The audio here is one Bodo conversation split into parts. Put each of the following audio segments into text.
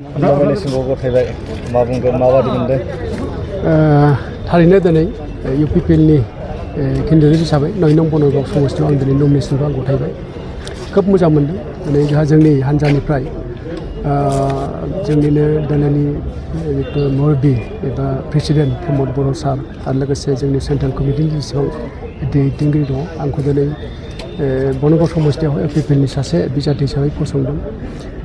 नमिनेसनखौ गथायबाय मा बुंगोन माबादि मोनदों थारैनो दिनै UPPLनि केन्डिडेट हिसाबै 9 नं बनगाव समस्तियाव आं दिनै नमिनेसनखौ आं गथायबाय खोब मोजां मोनदों दिनै जोंहा जोंनि हान्जानिफ्राय जोंनिनो दिनैनि मुरबी एबा प्रेसिडेन्ट प्रमद बर' सार आरो लोगोसे जोंनि सेन्ट्रेल कमिटिनि जेसेबां दैदेनगिरि दङ आंखौ दिनै बनगाव समस्तियावहाय UPPLनि सासे बिजाथि हिसाबै फसंदों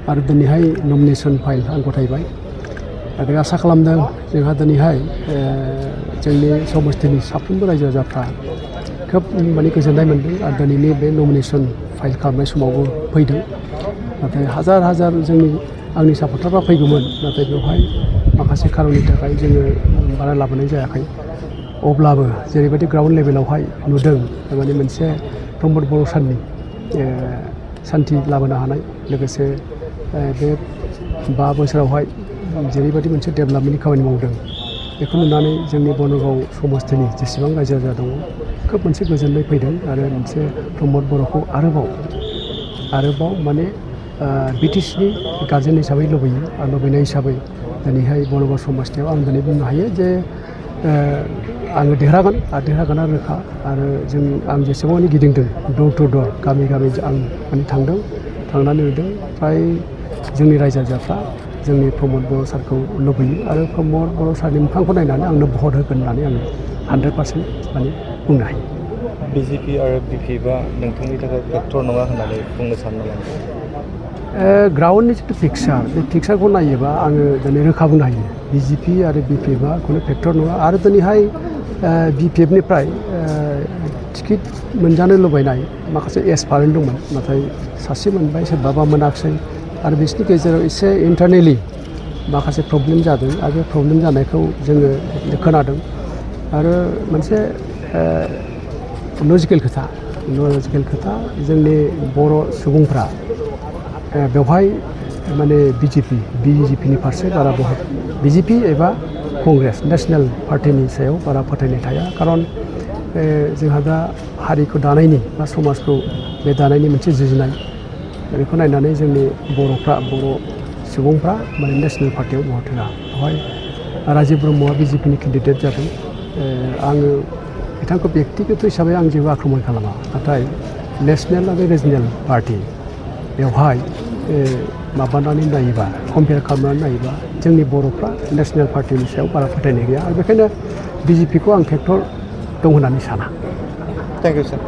आरो दिनैहाय नमिनेसन फाइल आं गथायबाय आरो आसा खालामदों जोंहा दिनैहाय जोंनि समस्तिनि साफ्रोमबो रायजो राजाफ्रा खोब माने गोजोननाय मोन्दों आरो दिनैनि बे नमिनेसन फाइल खालामनाय समावबो फैदों नाथाय हाजार हाजार जोंनि आंनि सापर्टारफ्रा फैगौमोन नाथाय बेवहाय माखासे खारननि थाखाय जोङो बारा लाबोनाय जायाखै अब्लाबो जेरैबायदि ग्राउन्ड लेभेलावहाय नुदों माने मोनसे प्रमद बर' सारनि सान्थि लाबोनो हानाय लोगोसे बे 5 बोसोरावहाय जेरैबायदि मोनसे डेभेलपमेन्टनि खामानि मावदों बेखौ नुनानै जोंनि बनगाव समस्तिनि जेसेबां रायजो राजा दङ खोब मोनसे गोजोननाय फैदों आरो मोनसे प्रमद बर'खौ आरोबाव माने BTCनि गार्जेन हिसाबै लुबैयो आरो लुबैनाय हिसाबै दिनैहाय बनगाव समस्तियाव आं दिनै बुंनो हायो जे आङो देरहागोना रोखा आरो आं जेसेबांनि गिदिंदों डोर टु डोर गामि गामि आं माने थांनानै नुदों फ्राय जोंनि रायजो राजाफ्रा जोंनि प्रमद बर' सारखौ लुबैयो आरो प्रमद बर' सारनि मोखांखौ नायनानै आंनो भट होगोन होननानै आङो 100% माने बुंनो हायो BJP आरो BPपा नोंथांनि थाखाय फेक्टर नङा होननानै बुंनो सानो नामा ग्राउन्डनि जिथु पिक्सार बे पिक्सारखौ नायोबा आङो दिनै रोखा बुंनो हायो BJP आरो BPपा खुनु फेक्टर नङा आरो दिनैहाय BPFनिफ्राय टिकेट मोनजानो लुबैनाय माखासे एसपारेन्ट दंमोन नाथाय सासे मोनबाय सोरबाबा मोनाखिसै आरो बिसोरनि गेजेराव एसे इन्टारनेलि माखासे प्रब्लेम जादों आरो बे प्रब्लेम जानायखौ जोङो खोनादों आरो मोनसे लजिकेल खोथा जोंनि बर' सुबुंफ्रा बेवहाय माने BJPनि फारसे बारा बहुत BJP एबा कंग्रेस नेशनेल पार्टिनि सायाव बारा फोथायनाय थाया खारन जोंहा दा हारिखौ दानायनि बा समाजखौ बे दानायनि मोनसे जुजिनाय बेखौ नायनानै जोंनि बर' सुबुंफ्रा माने नेशनेल पार्टियाव भट होआ बेवहाय राजीब ब्रह्मआ BJPनि केन्डिडेट जादों आङो बिथांखौ बेक्तिगत हिसाबै आं जेबो आक्रमण खालामा नाथाय नेशनेल आरो रिजनेल पार्टि बेवहाय माबानानै नायोबा कम्पेयार खालामनानै नायोबा जोंनि बर'फ्रा नेशनेल पार्टिनि सायाव बारा फोथायनाय गैया आरो बेखायनो BJPखौ आं फेक्टर दं होननानै साना थेंक इउ सार